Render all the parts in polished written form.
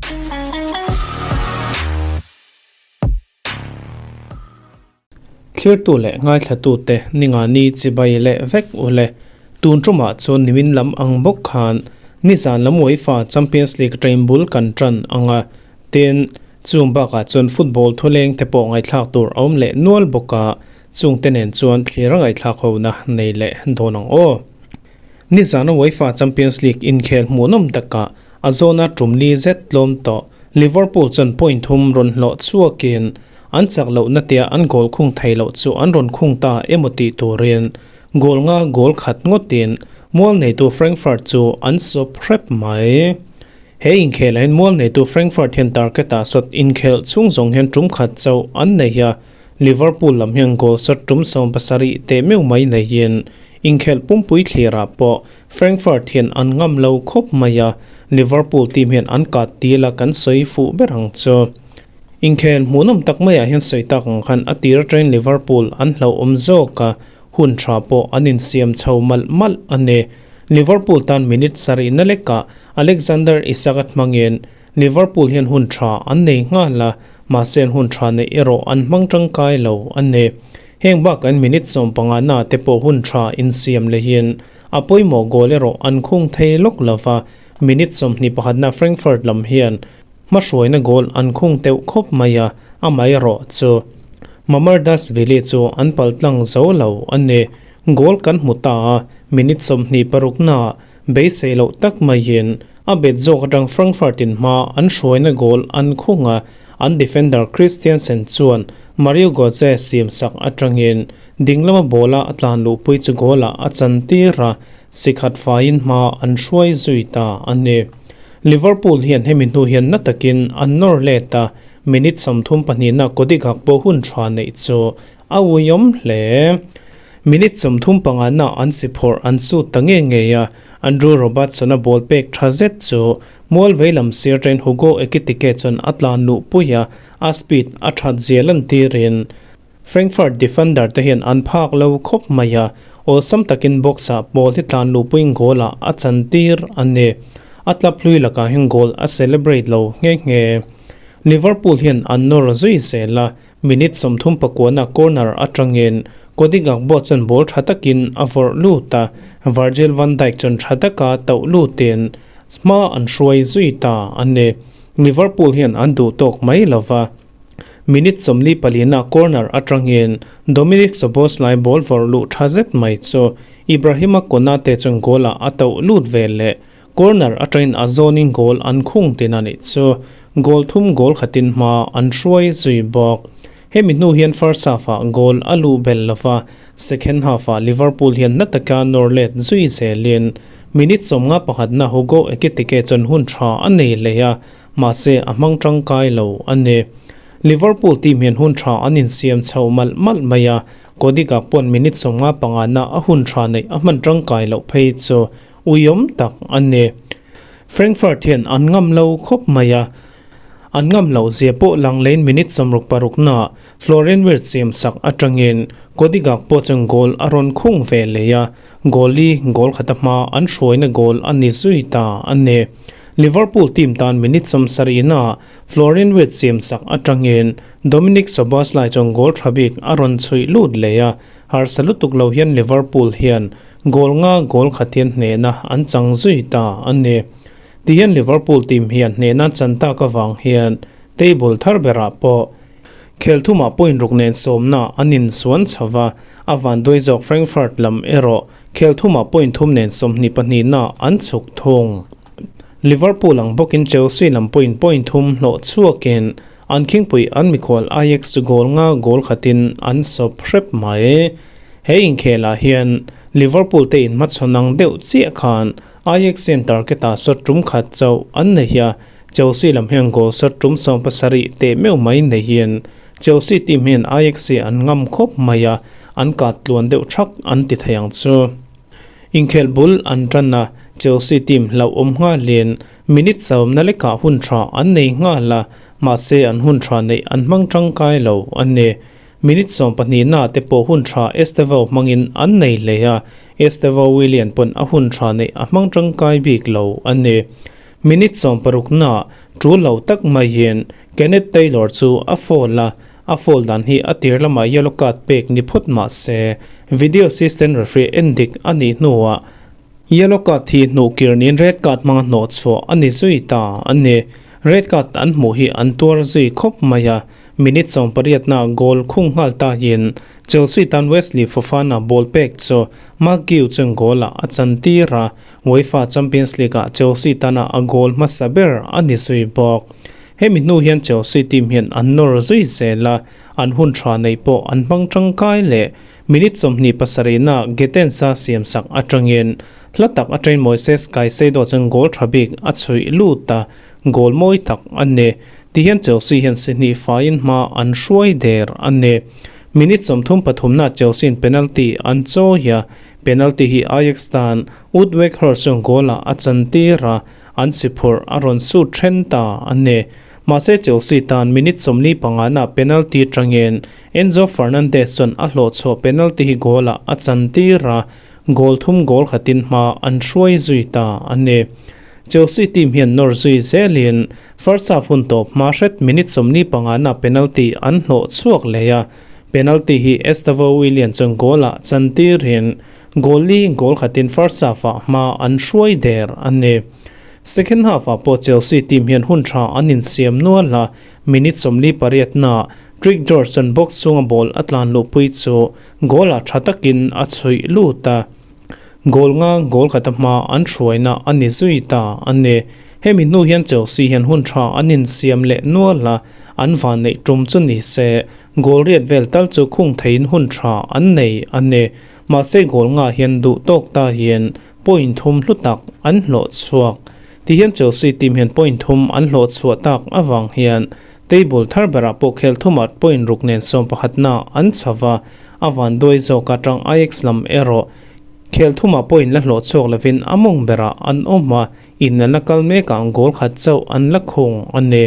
Thlirtu leh ngaithlatute ningani chibai leh vek ule. Tun tumah chuan nimin lam ang bawk khan nizan lam UEFA Champions League train bul kan tan ang a, tin, chung bakah chuan football thuleng te pawh ngaihthlak tur a awm leh nual bawk a, chungte nen chuan thlir a ngaihthlak hona nei leh dawn ang aw. Nizana UEFA Champions League inkhel hmuhnawm takah a zawna tum li zet tlawm tawh Liverpool chuan point thum rawn hlawh chhuakin an chak lohna tia an goal khung thei loh chu an rawn khung ta emaw tih turin goal nga goal khat ngawtin mual neitu Frankfurt chu an sawp hrep mai. He inkhelah hian mual neitu Frankfurt hian target-ah sawt inkhelh chhung zawng hian tum khat chauh an nei a, Liverpool lam hian goal sawt tum 70 teh meuh mai neiin Inkhelh pumpui thlirah pawh Frankfurt hian an ngam lo khawp mai a, Liverpool team hian an kat dil a kan sawi fuh ber ang chu. Inkhel hmuhnawm tak maiah hian sawi tak ang khan a tir atangin Liverpool an hlauhawm zawk a, hun tha pawh an insiam chho malh malh a ni. Liverpool tan minute sarihna lekah Alexander Isak a hmangin Liverpool hian hun tha an nei nghal a, mahse an hun tha neih erawh an hmang tangkai lo a ni. Heng bakah in minute 15 na te pawh hun tha insiam lehin a pawimawh goal erawh an khung thei lawk lova, minute 21 na Frankfurt lam hian hmahruaina goal an khung teuh khawp mai a, amaherawh chu Mamardashvili chu an paltlang zo lo a ni. Goal kan hmu ta a, minute 26 na beisei loh tak maiin a bet zawk atang Frankfurt in hma an hruaina goal an khung a, an defender Christiansen chuan Mario Götze siam sak atangin dinglama ball a a tlan luhpui chu goal ah a chan tir a, sikhat faiin hma an hruai zui ta a ni. Liverpool hian hemi hnu hian na takin an nawr let a, minute 32 na Cody Gakpo hun tha neih chu a uiawm hle. Minute 35 na an si phawrh an sut ta nge ngei a, Andrew Robertson-a ball pek tha zet chu mual veilam sir train Hugo Ekitike chuan a tlan luhpui a, a speed a that zia lantirin Frankfurt defender te hian an phak lo khawp mai a, awlsam takin box-ah ball hi tlan luhpuiin goal-ah a chantir a ni. A tlap hlui lakah hian goal a celebrate lo nghe nghe. Liverpool hian an nawr zui zel a, Minute 39 na corner atangin Cody Gakpo chuan ball tha takin a vawrh lut a, Virgil van Dijk chuan tha taka tauh lutin hma an hruai zui ta a ni. Liverpool hian an duh tawk mai lova, minute 44 na corner atangin Dominik Szoboszlai ball vawrh luh tha zet mai chu Ibrahima Konate chuan goal ah a tauh lut ve leh. Corner atangin a zawnin goal an khung tin a nih chu. Goal thum goal khatin hma an hruai zui bawk. Hemi hnu hian first half ah goal a luh bel lova, second half ah Liverpool hian na taka nawr let zui zelin minute 51 na Hugo Ekitike chuan hun tha a nei leh a, mahse a hmang tangkai lo a ni. Liverpool team hian hun tha an insiam chho malh malh mai a, Cody Gakpo pawn minute 55 na a hun tha neih a hman tangkai loh phei chu uiawm tak a ni. Frankfurt hian an ngam lo khawp mai a, an ngam loh zia pawh lang lein minute 66 na Florian Wirtz siam sak atangin Cody Gakpo chuan goal a rawn khung ve leh a, goal li goal khata hma an hruaina goal a ni zui ta a ni. Liverpool team tan minute 70 na Florian Wirtz siam sak atangin Dominik Szoboszlai chuan goal tha bik a rawn chhuih lut leh a, harsa lutuk lo hian Liverpool hian Goal nga goal khat hian hnehna an chang zui ta a ni. Tihian Liverpool team hian hnehna chan tak avang hian table thar berah pawh khel thumah point ruk nen sawmna an insuan chho va, a vanduai zawk Frankfurt lam erawh khel thumah point thum nen 22 na an chhuk thung. Liverpool ang bawkin Chelsea lam pawhin point thum hlawh chhuakin an khingpui an mikhual Ajax chu goal nga goal khatin an sawp hrep mai. He inkhelah hian Liverpool te inhmachhawn ang deuh chiah khan Ajax hian target ah shot tum khat chauh an nei a, Chelsea lam hian goal shot tum 70 teh meuh mai neihin Chelsea team hian Ajax hi an ngam khawp mai a, an kat tluan deuh thak an ti thei ang chu. Inkhelh bul an tan a, Chelsea team hlauhawm nghalin minute sawmna lekah hun tha an nei nghal a, mahse an hun tha neih an hmang tangkai lo a ni. Minute 12 na te pawh hun tha Estevao hmangin an nei leh a, Estevao Willian pawn a hun tha neih a hmang tangkai bik lo a ni. Minute sawmparuknaah tul lo tak maiin Kenneth Taylor chu a foul a, a foul dan hi a tir lamah yellow card pek ni phawt mah se video assistant referee en dik a nih hnuah yellow card hi hnuh kir niin red card hmanga hnawh chhuah a ni zui ta a ni. Red card an hmuh hi an tuar zui khawp mai a, minute sawmpariatnaah goal khung nghal tahin Chelsea tan Wesley Fofana ball pek chu Marc Guiu chuan goal-ah a chantir a, UEFA Champions League-ah Chelsea tana a goal hmasa ber a ni zui bawk. Hemi hnu hian Chelsea team hian an nawr zui zel a, an hun tha neih pawh an hmang tangkai leh. Minute 27-na Gittens-a siamsak atangin hla tak atangin Moises Caicedo chuan goal tha bik a chhuih lut a, goal mawi tak a ni. Tihian Chelsea hian si hnih faiin hma an hruai der a ni. Minute 33-na Chelsea-in penalty an chawi a, penalty hi Ajax tan Wout Weghorst chuan goal-ah a chantir a, an si phurh a rawn sut then ta a ni. Mahse Chelsea tan minute 45-na penalty atangin Enzo Fernandez chuan a hlawhchhuah penalty hi goal-ah a chantir a, goal thum goal khatin hma an hruai zui ta a ni. Chelsea team hian nawr zui zelin first half hun tawp hma hret minute 45-na penalty an hlawh chhuak leh a, penalty hi Estevao Willian chuan goal-ah chantirin goal li goal khatin first half-ah hma an hruai der a ni. Second half-ah pawh Chelsea team hian hun tha an insiam nual a, minute 48-na Trick George chuan box chhunga ball a tlan luhpui chu goal-ah tha takin a chhuih lut a. Goal nga goal khata hma an hruaina a ni zui ta a ni. Hemi hnu hian Chelsea hian hun tha an insiam leh nual a, an van neih tum chu ni se goal riat vel tal chu khung theiin hun tha an nei a ni. Mahse goal nga hian duh tawk ta hian point thum hlu tak an hlawh chhuak. Tihian Chelsea team hian point thum an hlawh chhuah tak avang hian table thar berah pawh khel thumah point ruk nen sawmpakhatna an chho va, a van duai zawk atang Ajax lam erawh khel thumah point la hlawh chhuak lovin a mawng berah an awm a, inelna kal mekah goal khat chauh an la khung a ni.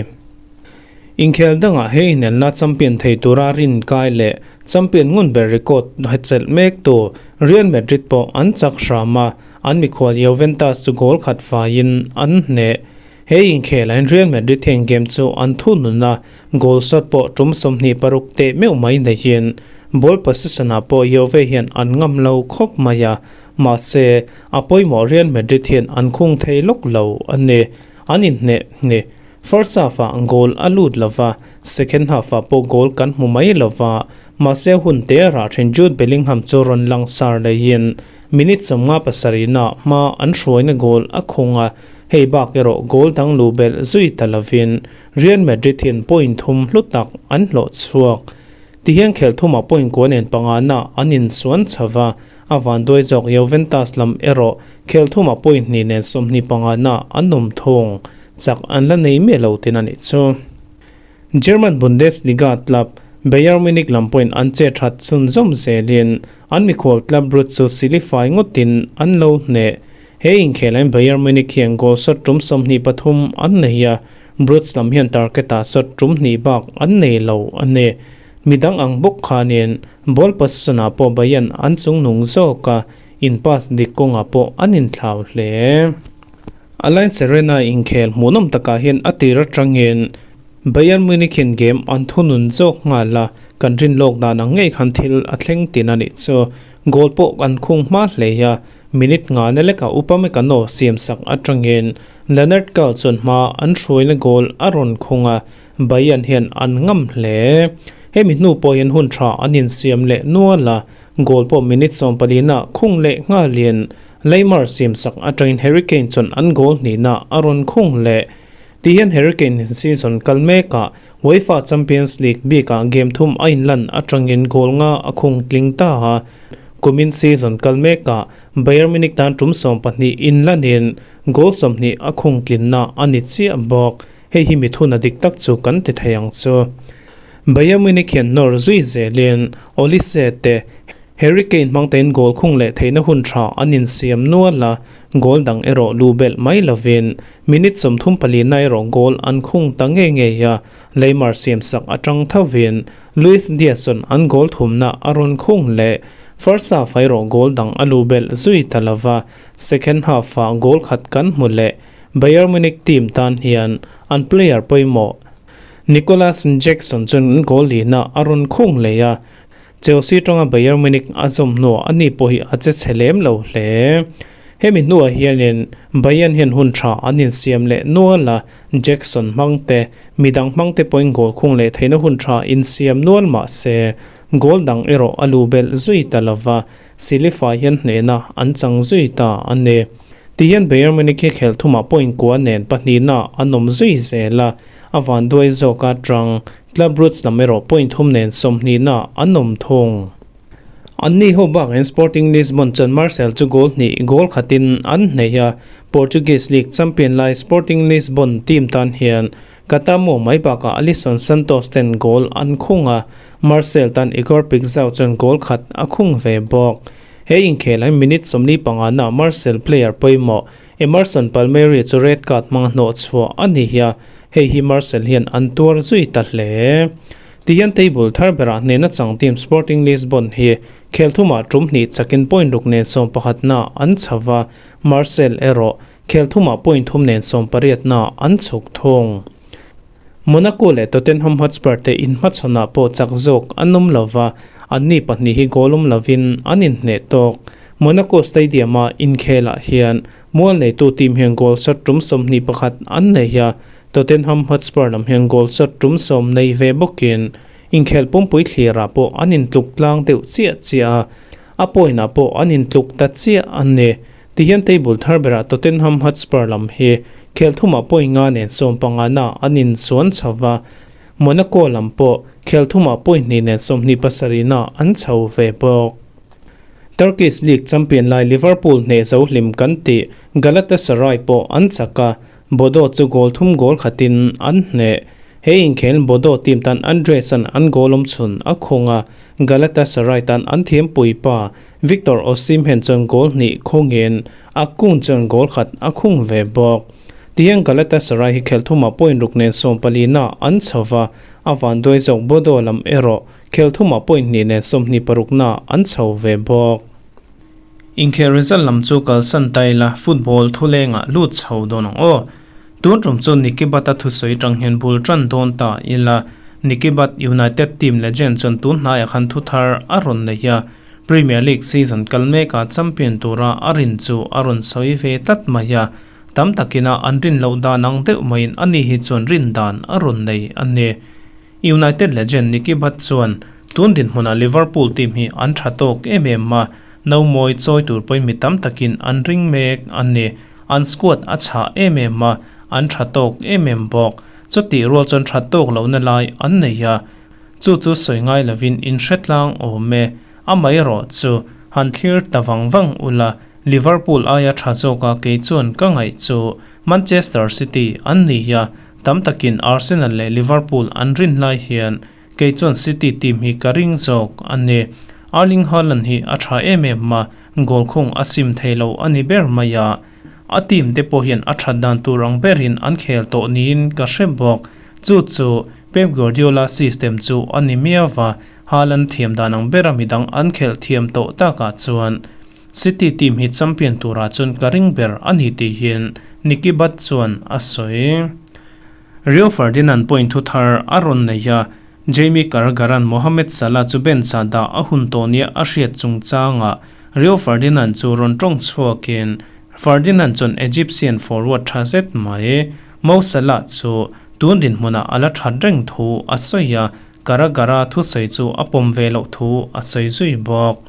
Inkhel dangah he inelna champion thei tura rin kai leh champion ngun ber record hechelh mek tu Real Madrid pawh an chak hram a, an mikhual Juventus chu goal khat faiin an hneh. He inkhel ahin Real Madrid hian game chu an thunun a, goal shot pawh tum 26 teh meuh mai neihin ball possession ah pawh Juve hian an ngam lo khawp mai a, mahse a pawimawh Real Madrid hian an khung thei lawk lo a ni. An inhneh ni. First half ah goal a lut lova, second half ah pawh goal kan hmu mai lova, mahse hun te rah thin Jude Bellingham chu rawn lang sar leiin minute 57 nah hma an hruaina goal a khung a, hei bak erawh goal dang luh belh zui ta lovin Real Madrid hian point thum hlu tak an hlawh chhuak. Tihian khelh thumah point kua nen panga nah an insuan chho va, a vanduai zawk Juventus lam erawh khelh thumah point hnih nen 25 nah an awm thung. Chak an la nei miah lo tin a nih chu. German Bundesliga club Bayern Munich lam pawhin an che that chhunzawm zelin an mikhual club Brugge chu silifai ngawtin an lo hneh. He inkhelain Bayern Munich hian goal shot tum 23 an nei a, Brugge lam hian target-ah shot tum hnih bak an nei lo a ni. Midang ang bawk khanin ball possession-ah pawh Bayern an chungnung zawk a, in pass dik kawngah pawh an inthlau hle. Allianz Arena inkhel hmuhnawm takah hian a tir atangin Bayern Munich hian game an thunun zawk nghal a, kan rin lawk dan ang ngei khan thil a thleng tin a nih chu. Goal pawh an khung hma hle a, minute nga na lekah Upamecano siamsak atangin Leonard Karl chuan hma an hruaina goal a rawn khung a, Bayern hian an ngam hle. Hemi hnu pawh hian hun tha an insiam leh nual a, goal pawh minute 14 ah khung leh nghalin Neymar siamsak atangin Harry Kane chuan an goal hnihna a rawn khung leh. Tihian Harry Kane season kal mekah UEFA Champions League bikah game thum a inlan atangin goal nga a khung tling ta a. Kumin season kal mekah Bayern Munich tan tum 12 inlanin goal 20 a khung tlinna a ni chiah bawk. Hei hi mithun a dik tak chu kan ti thei ang chu. Bayern Munich hian nawr zui zelin Olise te Harry Kane hmang tein goal khung leh theihna hun tha an insiam nual a, goal dang erawh lu belh mai lovin minute 34 na erawh goal an khung ta ngei ngei a, Neymar siamsak atang thovin Luis Diaz chuan an goal thumna a rawn khung leh. First half ah erawh goal dang a lu belh zui ta lova, second half ah goal khat kan hmu leh. Bayern Munich team tan hian an player pawimawh Nicolas Jackson chuan an goal lihna a rawn khung leh a, Chelsea tanga Bayern Munich a zawm hnuah ani pawh hi a che chhe lem lo hle. Hemi hnuah hianin Bayern hian hun tha an insiam leh nual a, Jackson hmang te, midang hmang te pawhin goal khung leh theihna hun tha insiam nual mah se, goal dang erawh a lu belh zui ta lova, Silifa hian hnehna an chang zui ta a ni. Tihian Bayern Munich hi khelh thumah point kua nen pahnihna an awm zui zel a, a vanduai zawk a tang Club Brugge lam erawh point thum nen sawmhnihna an awm thung. Anni ho bakin Sporting Lisbon chuan Marseille chu goal hnih goal khatin an hneih a, Portuguese League champion lai Sporting Lisbon team tan hian Catamo mai bakah Alisson Santos ten goal an khung a, Marseille tan Igor Pixao chuan goal khat a khung ve bawk. He inkhel hi minute 45 na Marseille player pawimawh Emerson Palmieri chu red card hmang hnawh chhuah a ni a, hei hi Marseille hian an tuar zui ta hle. Tihian table thar berah hnehna chang team Sporting Lisbon hi khel thumah tum hnih chakin point ruk nen 11 na an chho va, Marseille erawh khel thumah point thum nen 18 na an chhuk thung. Monaco leh Tottenham Hotspur te inhmachhawnah pawh chak zawk an awm lova, anni pahnih hi goal awm lovin an inhneh tawk. Monaco Stadium-a inkhelah hian mual neitu team hian goal shot tum 21 an nei a, Tottenham Hotspur lam hian goal shot tum 10 nei ve bawkin inkhel pumpui thlirah pawh an intluk tlang deuh chiah chiah a, a point-ah pawh an intluk ta chiah a ni. Tihian table thar berah Tottenham Hotspur lam hi khel thumah point nga nen 15 na an inchuan chho va, Monaco lam pawh khel thumah point hnih nen 27 na an chho ve bawk. Turkish League champion lai Liverpool hneh zo hlim kan tih Galatasaray pawh an chak a, Bodo chu goal thum goal khatin an hneh. He inkhel Bodo team tan Andreasen an goal awm chhun a khung a, Galatasaray tan an thiam puipa Victor Osimhen chuan goal hnih khungin a kung chuan goal khat a khung ve bawk. Tihian Galatasaray hi khel thumah point ruk nen 14 na an chho va, a vanduai zawk Bodo lam erawh khel thumah point hnih nen 26 na an chho ve bawk. Inkhel result lam chu kalsan taila football thulengah lut chho dawn ang aw. Tun tum chu Nicky Butt-a thusawi tang hian bul tan dawn ta ila. Nicky Butt United team legend chuan tun hnaiah khan thu thar a rawn nei a, Premier League season kal mekah champion tura a rin chu a rawn sawi ve tlat mai a, tam takina an rin loh dan ang deuh maiin ani hi chuan rin dan a rawn nei a ni. United legend Nicky Butt chuan tun dinhmunah Liverpool team hi an tha tawk em em a, no mawi chawi tur pawhin mi tam takin an ring mek a ni. An squad a chhah em em a, an tha tawk em em bawk. Chutih rual chuan tha tawk lohna lai an nei a, chu chu sawi ngai lovin in hre tlang awm e. Amaherawh chu han thlir ta vang vang ula, Liverpool aia tha zawka kei chuan ka ngaih chu Manchester City an ni a, tam takin Arsenal leh Liverpool an rin lai hian kei chuan City team hi ka ring zawk a ni. Erling Haaland hi a tha em em a, goal khung a sim thei lo a ni ber mai a. A team te pawh hian a that dan tur ang berin an khel tawh niin ka hre bawk. Chu chu Pep Guardiola system chu a ni miau va, Haaland thiam dan ang bera midang an khelh thiam tawh takah chuan City team hi champion turah chuan ka ring ber a ni tih hian Nicky Butt chuan a sawi. Rio Ferdinand point thu thar a rawn nei a, Jamie Carragher-a'n Mohamed Salah chu bench-ah dah a hun tawh nia a hriat chungchangah Rio Ferdinand chu rawn tawng chhuakin Ferdinand chuan Egyptian forward tha zet mai Mo Salah chu tun dinhmunah a la that reng thu a sawi a, Carragher-a thusawi chu a pawm ve loh thu a sawi zui bawk.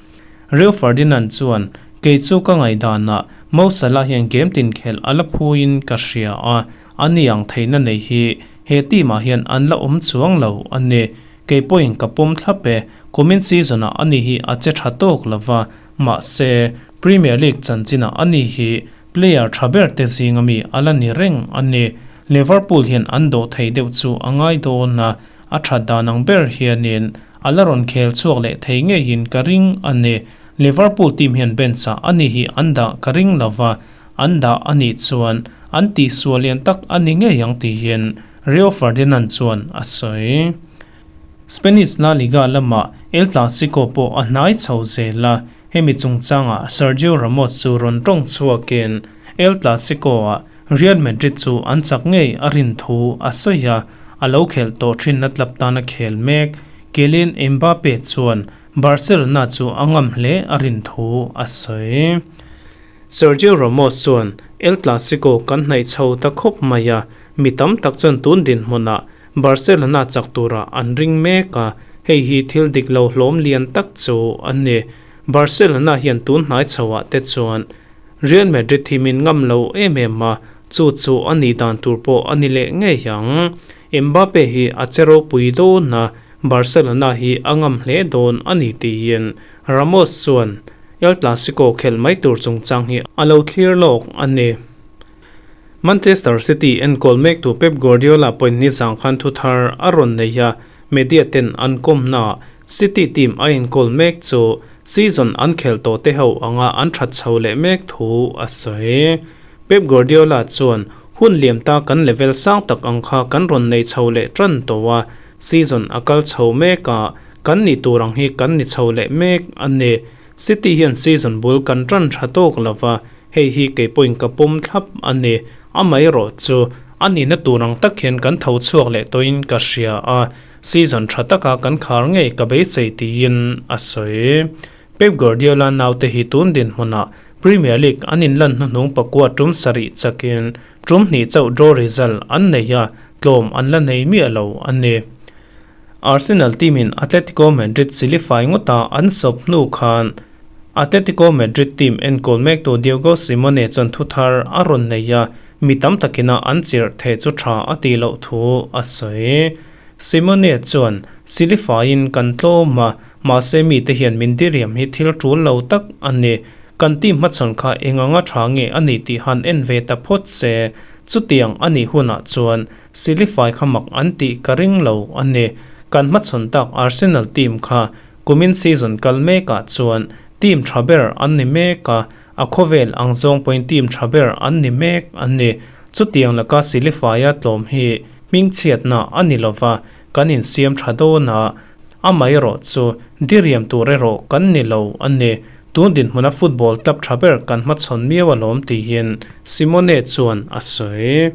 Rio Ferdinand chuan kei chu ka ngaihdanah Mo Salah hian game tin khelh a la phuin ka hria a, ani ang theihna nei hi he team-ah hian an la awm chuang lo a ni. Kei pawhin ka pawm thlap e, kumin season-ah ani hi a che tha tawk lova, mahse Premier League chanchinah ani hi player tha ber te zinga mi a la ni reng a ni. Liverpool hian an dawh thei deuh chu a ngai dawn a, a that dan ang ber hianin a la rawn khel chhuak leh thei ngeiin ka ring a ni. Liverpool team hian bench-ah ani hi an dah ka ring lova, an dah a nih chuan an tihsual lian tak a ni ngei ang tihin Rio Ferdinand chuan a sawi. Spanish La Liga lamah El Clasico pawh a hnai chho zel a, hemi chungchangah Sergio Ramos chu rawn tawng chhuakin El Clasico-ah. Real Madrid chu an chak ngei a rin thu a sawi a, a lo khelh tawh thinna club tana khel mek Kylian Mbappe chuan Barcelona chu a ngam hle a rin thu a sawi. Sergio Ramos chuan El Clasico kan hnaih chho ta khawp mai a, mi tam tak chuan tun dinhmunah Barcelona chak turah an ring mek a, hei hi thil dik lo hlawm lian tak chu a ni. Barcelona hian tun hnai chhoah te chuan Real Madrid hi min ngam lo em em a, chu chu a nih dan tur pawh a ni leh ngei ang. Mbappe hi a che ropui dawn a, Barcelona hi a ngam hle dawn a ni tiin Ramos chuan El Clasico khelh mai tur chungchang hi a lo thlir lawk a ni. Manchester City enkawl mektu Pep Guardiola pawhin nizang khan thu thar a rawn nei a, media ten an kawmnaah City team a enkawl mek chu season an khelh tawh te ho anga an that chho leh mek thu a sawi. Pep Guardiola chuan, Hun liam ta kan level sang tak ang kha kan rawn nei chho leh tan tawh a, season a kal chho mek a, kan nih tur ang hi kan ni chho leh mek a ni. City hian season bul kan tan tha tawk lova, Hei hi kei pawhin ka pawm thlap a ni. Amaherawh chu, a nihna tur ang tak hian kan tho chhuak leh tawhin ka hria a, season tha taka kan khar ngei ka beisei tiin a sawi. Pep Guardiola naute hi tun dinhmunah Premier League an inlan hnuhnung pakua tum sarih chakin tum hnih chauh draw result an nei a, tlawm an la nei miah lo a ni. Arsenal team-in Atletico Madrid silifai ngawta an sawp hnu khan Atletico Madrid team enkawl mektu Diego Simeone chuan thu thar a rawn nei a, mi tam takina an chirh theh chu tha a tih loh thu a sawi. Simeone chuan, Silifaiin kan tlawm a, mahse mite hian min diriam hi thil tul lo tak a ni. Kan team hmachhawn kha eng anga tha nge a ni tih han en ve ta phawt se, chutiang a nih hunah chuan Silifai kha mak an tih ka ring lo a ni. Kan hmachhawn tak Arsenal team kha Kumin season kal mekah chuan team tha ber an ni mek a, a khawvel ang zawng pawhin team tha ber an ni mek a ni. Chutiang laka Silifaia tlawm hi hmingchhiatna a ni lova, kan insiam tha dawn a, amaherawh chu diriam tur erawh kan ni lo a ni. Tun dinhmuna football club tha ber kan hmachhawn miau alawm tiin Simone chuan a sawi.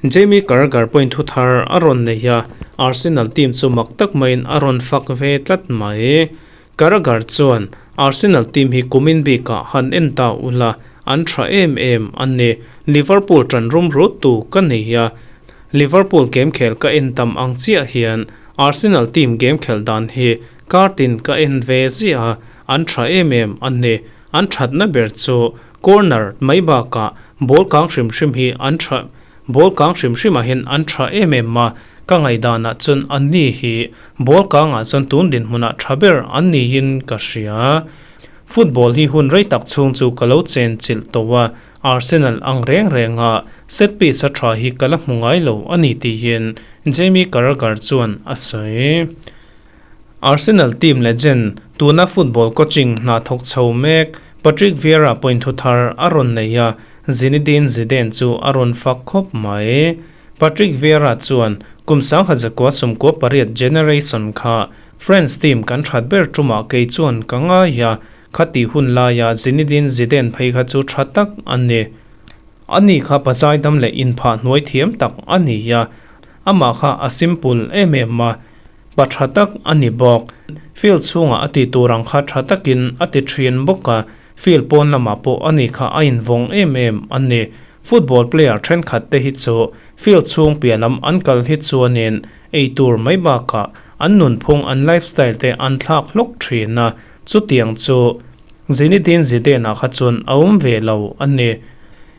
Jamie Carragher pawhin thu thar a rawn nei a, Arsenal team chu mak tak maiin a rawn fak ve tlat mai. Carragher chuan, Arsenal team hi kumin bikah han en ta ula, an tha em em a ni. Liverpool tan rum rut tu ka nei a, Liverpool game khel ka en tam ang chiah hian Arsenal team game khelh dan hi kar tin ka en ve ziah a, an tha em em a ni. An thatna ber chu Corner mai bakah ball kang hrim hrim hi an tha ball kang hrim hrimah hian an tha em em a, ka ngaihdanah chuan an ni hi ball kangah chuan tun dinhmunah tha ber an niin ka hria. Football hi hun rei tak chhung chu ka lo chen chilh tawh a, Arsenal ang reng renga set piece a tha hi ka la hmu ngai lo a ni tiin Jamie Carragher chuan a sawi. Arsenal team legend, tuna football coaching hna thawk chho mek Patrick Vieira pawhin thu thar a rawn nei a, Zinedine Zidane chu a rawn fak khawp mai. Patrick Vieira chuan, Kum 1998 generation kha France team kan that ber tumah kei chuan ka ngai a, khati hun laia Zinedine Zidane phei kha chu tha tak a ni. Ani kha pazai dam leh inphah hnuai thiam tak a ni a, amah kha a simple em em a, Pa tha tak a ni bawk. Field chhungah a ti tur ang kha tha takin a ti thin bawk a, field pawn lamah pawh a ni kha a invawng em em a ni. Football player thenkhat te hi chu field chhung piah lam an kal hi chuanin ei tur mai bakah an nunphung an lifestyle te an thlak hlawk thin a, chutiang chu Zinedine Zidane-ah kha chuan a awm ve lo a ni.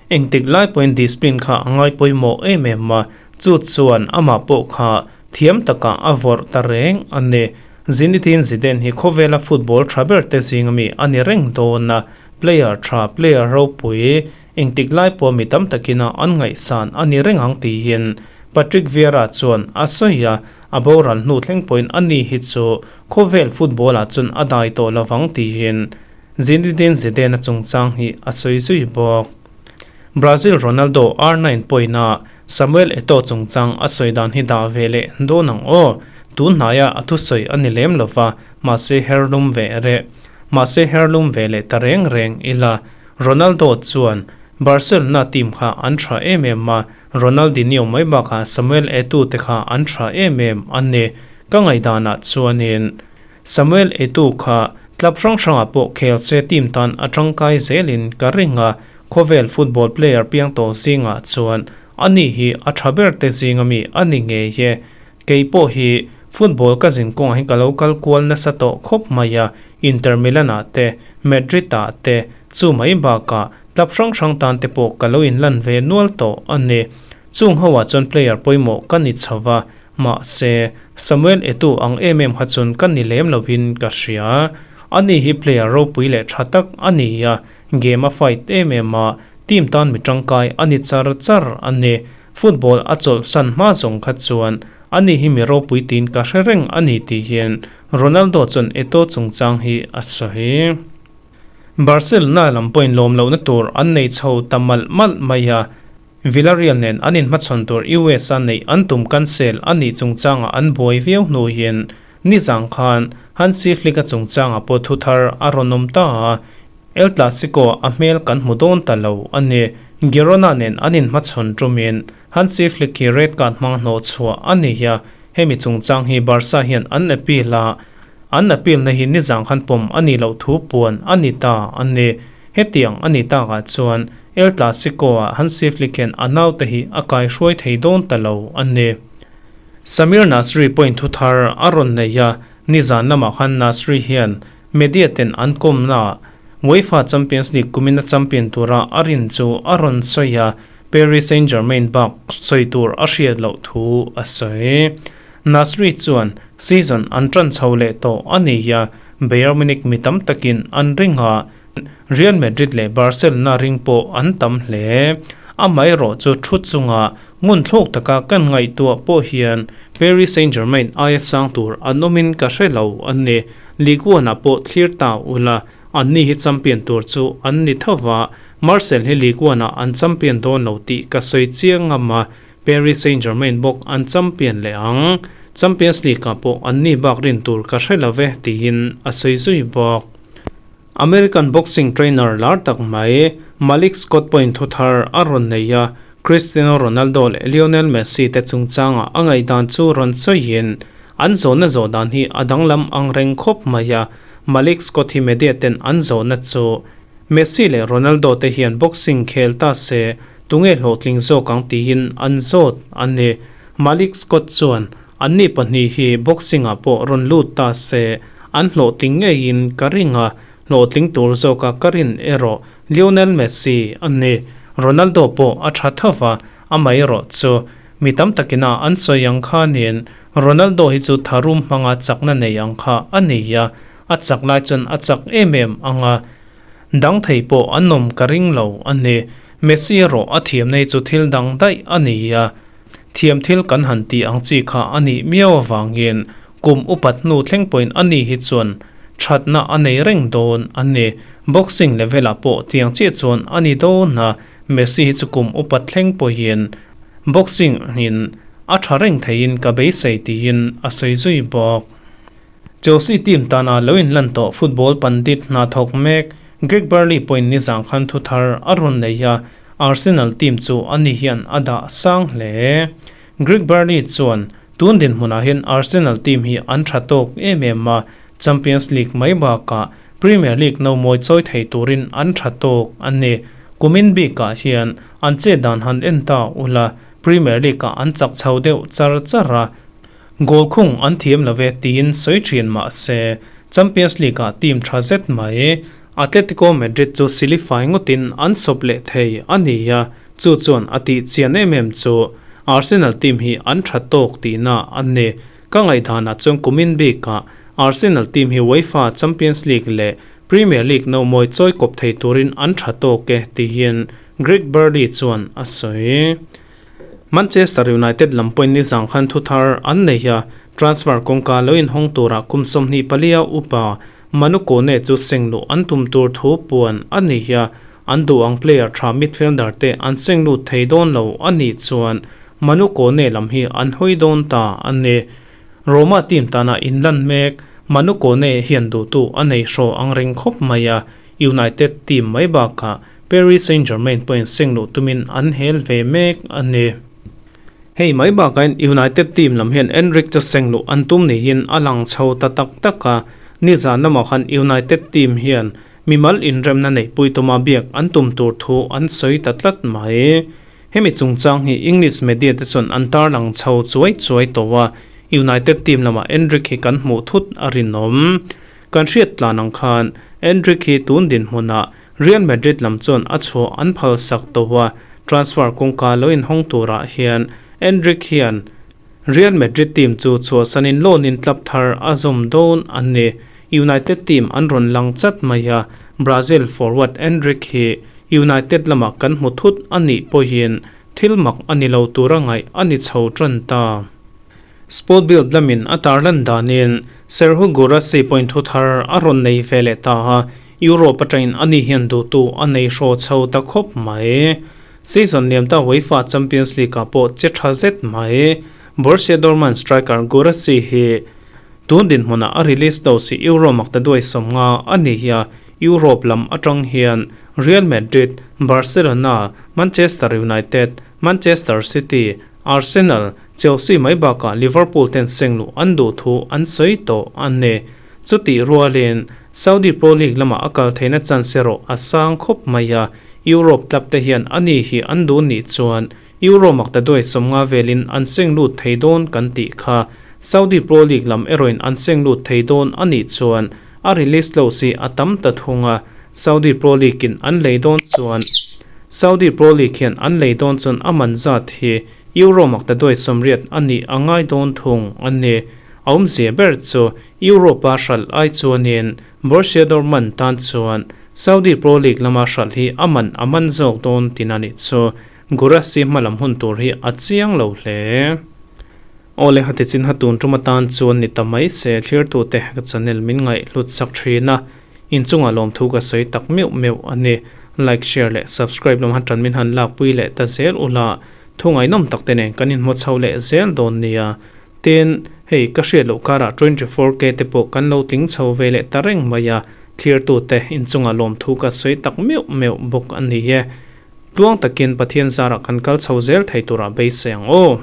Engtik lai pawhin discipline kha a ngai pawimawh em em a, chu chuan amah pawh kha thiam takah a vawrh ta reng a ni. Zinedine Zidane hi khawvela football tha ber te zing ami a ni reng dawn a, player tha, player ropui, engtik lai pawh mi tam takina an ngaihsan a ni reng ang tiin Patrick Vieira chuan a sawi a, a boral hnu thleng pawhin a ni hi chu khawvel football ah chuan a dai tawh lovang tiin Zinedine Zidane-a chungchang hi a sawi zui bawk. Brazil Ronaldo R9 pawina Samuel Eto'o chungchang a sawi dan hi dah ve leh dawn ang aw. Tun hnaia a thusawi a ni lem lova, mahse herlum ve reh. Mahse herlum ve leh ta reng reng ila. Ronaldo chuan. Barcelona team kha an tha em em a, Ronaldinho mai bakah Samuel Eto'o te kha an tha em em a ni. Ka ngaihdanah chuanin Samuel Eto'o kha club hrang hrangah pawh khel se team tan a tangkai zelin ka ring a, khawvel football player piang tawh zingah chuan ani hi a tha ber te zinga mi a ni ngei e. Kei pawh hi football ka zin kawngah hian ka lo kal kual nasa tawh khawp mai a, Inter Milan ah te, Madrid ah te, chu mai bakah club hrang hrang tan te pawh ka lo inlan ve nual tawh a ni. Chung ho ah chuan player pawimawh ka ni chho va, mahse Samuel Eto'o ang em em kha chuan ka ni lem lovin ka hria. Ani hi player ropui leh tha tak a ni a, game a fight em em a, team tan mi tangkai a ni char char a ni. Football a chawlhsan hma zawng kha chuan ani hi mi ropui tiin ka hre reng a ni tih hian Ronaldo chuan Eto'o chungchang hi a sawi. Barcelona lam pawhin lawm lohna tur an nei chho ta malh malh mai a, Villarreal nen an inhmachhawn tur US-a neih an tum cancel a nih chungchangah an buai viau hnu hian nizang khan Hansi Flick-a chungchangah pawh thu thar a rawn awm ta a, El Clasico a hmel kan hmu dawn ta lo a ni. Girona nen an inhmachhawn tumin Hansi Flick hi red card hmang hnawh chhuah a ni a, hemi chungchang hi Barca hian an appeal a, an appeal na hi nizang khan pawm a nih loh thu puan a ni ta a ni. Hetiang a ni takah chuan El Clasico ah Hansi Flick hian a naute hi a kaihruai thei dawn ta lo a ni. Samir Nasri pawhin thu thar a rawn nei a, nizan lamah khan Nasri hian Media ten an kawmna UEFA Champions League kumina champion tura a rin chu a rawn sawi a, Paris Saint-Germain bak sawi tur a hriat loh thu a sawi. Nasri chuan season an tan chho leh tawh a ni a, Bayern Munich mi tam takin an ring a, Real Madrid leh Barcelona ring pawh an tam hle. Amaherawh chu thu chunga ngun thlawk taka kan ngaihtuah pawh hian Paris Saint-Germain aia sang tur an awmin ka hre lo a ni. Ligue 1 ah pawh thlir ta ula, anni hi champion tur chu an ni tho va, Marseille hi Ligue 1 ah an champion dawn lo tih ka sawi chiang ngam a, Paris Saint-Germain bawk an champion leh ang. Champions League ah pawh anni bak rin tur ka hre lo ve tiin a sawi zui bawk. American boxing trainer lar tak mai Malik Scott pawhin thu thar a rawn nei a, Cristiano Ronaldo leh Lionel Messi te chungchangah a ngaihdan chu rawn sawiin an zawhna zawh dan hi a danglam ang reng khawp mai a, Malik Scott hi media ten an zawhna chu Messi leh Ronaldo te hian boxing khel ta se tunge hlawhtling zawk ang tiin an zawt a ni. Malik Scott chuan Anni pahnih hi boxing ah pawh rawn lut ta se, an hlawhtling ngeiin ka ring a, hlawhtling tur zawka ka rin erawh Lionel Messi a ni. Ronaldo pawh a tha tho va, amaherawh chu mi tam takin a an sawi ang khanin Ronaldo hi chu tharum hmanga chakna nei ang kha a ni a, a chak lai chuan a chak em em ang a, dang thei pawh an awm ka ring lo a ni. Messi erawh a thiamna hi chu thil dang daih a ni a. Thiam thil kan han tih ang chi kha a nih miau avangin kum upat hnu thleng pawhin a ni hi chuan thatna a nei reng dawn a ni. Boxing level ah pawh tiang chiah chuan a ni dawn a, Messi hi chu kum upat thleng pawhin boxing in a tha reng theiin ka beisei tiin a sawi zui bawk. Chelsea team tana lo inlan tawh football pandit hna thawk mek Greg Burley pawhin nizang khan thu thar a rawn nei a, Arsenal team chu ani hian a dah sang hle. Greg Burley chuan, Tun dinhmunah hian Arsenal team hi an tha tawk em em a, Champions League mai bakah Premier League no mawi chawi thei turin an tha tawk a ni. Kumin bikah hian an chet dan han en ta ula, Premier League-ah an chak chho deuh char char a, Goal khung an thiam lo ve tiin sawi thin mah se, Champions League-ah team tha zet mai Atletico Madrid chu silifai ngawtin an sawp leh thei a ni a, chu chuan a tih chian em em chu Arsenal team hi an tha tawk tihna a ni. Ka ngaihdanah chuan kumin bikah Arsenal team hi UEFA Champions League leh Premier League no mawi chawi kawp thei turin an tha tawk e tihin Greg Burley chuan a sawi. Manchester United lam pawhin nizang khan thu thar an nei a, transfer kawngka lo inhawng tura kum 24 upa Manu Kone chu seng luh an tum tur thu puan a ni a, an duh ang player tha midfielder te an seng lut thei dawn lo a nih chuan Manu Kone lam hi an hawi dawn ta a ni. Roma team tana inlan mek Manu Kone hian duhtu a nei hraw ang reng khawp mai a, United team mai bakah. Paris Saint-Germain pawhin seng luh tumin an hel ve mek a ni. Hei mai bakain United team lam hian Endrick chu seng luh an tum niin a lang chho ta tak tak a, nizan lamah khan United team hian mimal inremna neihpui tuma biak an tum tur thu an sawi ta tlat mai. Hemi chungchang hi English media te chuan an tarlang chho chuai chuai tawh a, United team lamah Endrick hi kan hmuh thut a rinawm. Kan hriat tlan ang khan Endrick hi tun dinhmunah Real Madrid lam chuan a chhuah an phal sak tawh a, transfer kawngka lo inhawng turah hian Endrick hian Real Madrid team chu chhuahsanin loan in club thar a zawm dawn a ni. United team an rawn lang chat mai a, Brazil forward Endrick hi United lamah kan hmu thut a nih pawhin thil mak a ni lo tura ngaih a ni chho tan ta. Sport Bild lamin a tarlan danin Serhou Guirassy point thu thar a rawn nei ve leh ta a, Europe atangin ani hian duhtu a nei hraw chho ta khawp mai. Season liam ta UEFA Champions League ah pawh che tha zet mai. Borussia Dortmund striker Guirassy hi tun dinhmunah a release to si Euro makta duai 50 a ni hi a, Europe lam atang hian Real Madrid, Barcelona, Manchester United, Manchester City, Arsenal, Chelsea mai bakah Liverpool ten seng luh an duh thu an sawi tawh a ni. Chutih rualin Saudi Pro League lamah a kal theihna chance erawh a sang khawp mai a, Europe club te hian a ni hi an duh nih chuan Euro makta duai 50 velin an seng lut thei dawn kan tih kha. Saudi Pro League lam erawhin an seng lut thei dawn a nih chuan a release lo si a tam ta thung a, Saudi Pro League in an lei dawn chuan Saudi Pro League hian an lei dawn chuan a man zat hi Euro makta duai 80 a nih a ngai dawn thung a ni. A awmzia ber chu Europe a hralh ai chuanin Borussia Dortmund tan chuan Saudi Pro League lama hralh hi a man a man zawk dawn tin a nih chu. Guirassy hma lam hun tur hi a chiang lo hle. Awle hati chin ha tun tum atan chuan ni ta mai se thlirtute ka channel min ngaih hlut sak thin a, inchungah lawmthu ka sawi tak meuh meuh a ni. Like, share leh subscribe lam han tan min han lakpui leh ta zel ula thu ngaihnawm tak te nen kan inhmu chho leh zel dawn nia. Tin, hei ka hriat loh karah 24K te pawh kan lo tling chho ve leh ta reng mai a, thlirtute inchungah lawmthu ka sawi tak meuh meuh bawk a ni e. Tluang takin Pathian zarah kan kal chho zel thei turah beisei ang aw.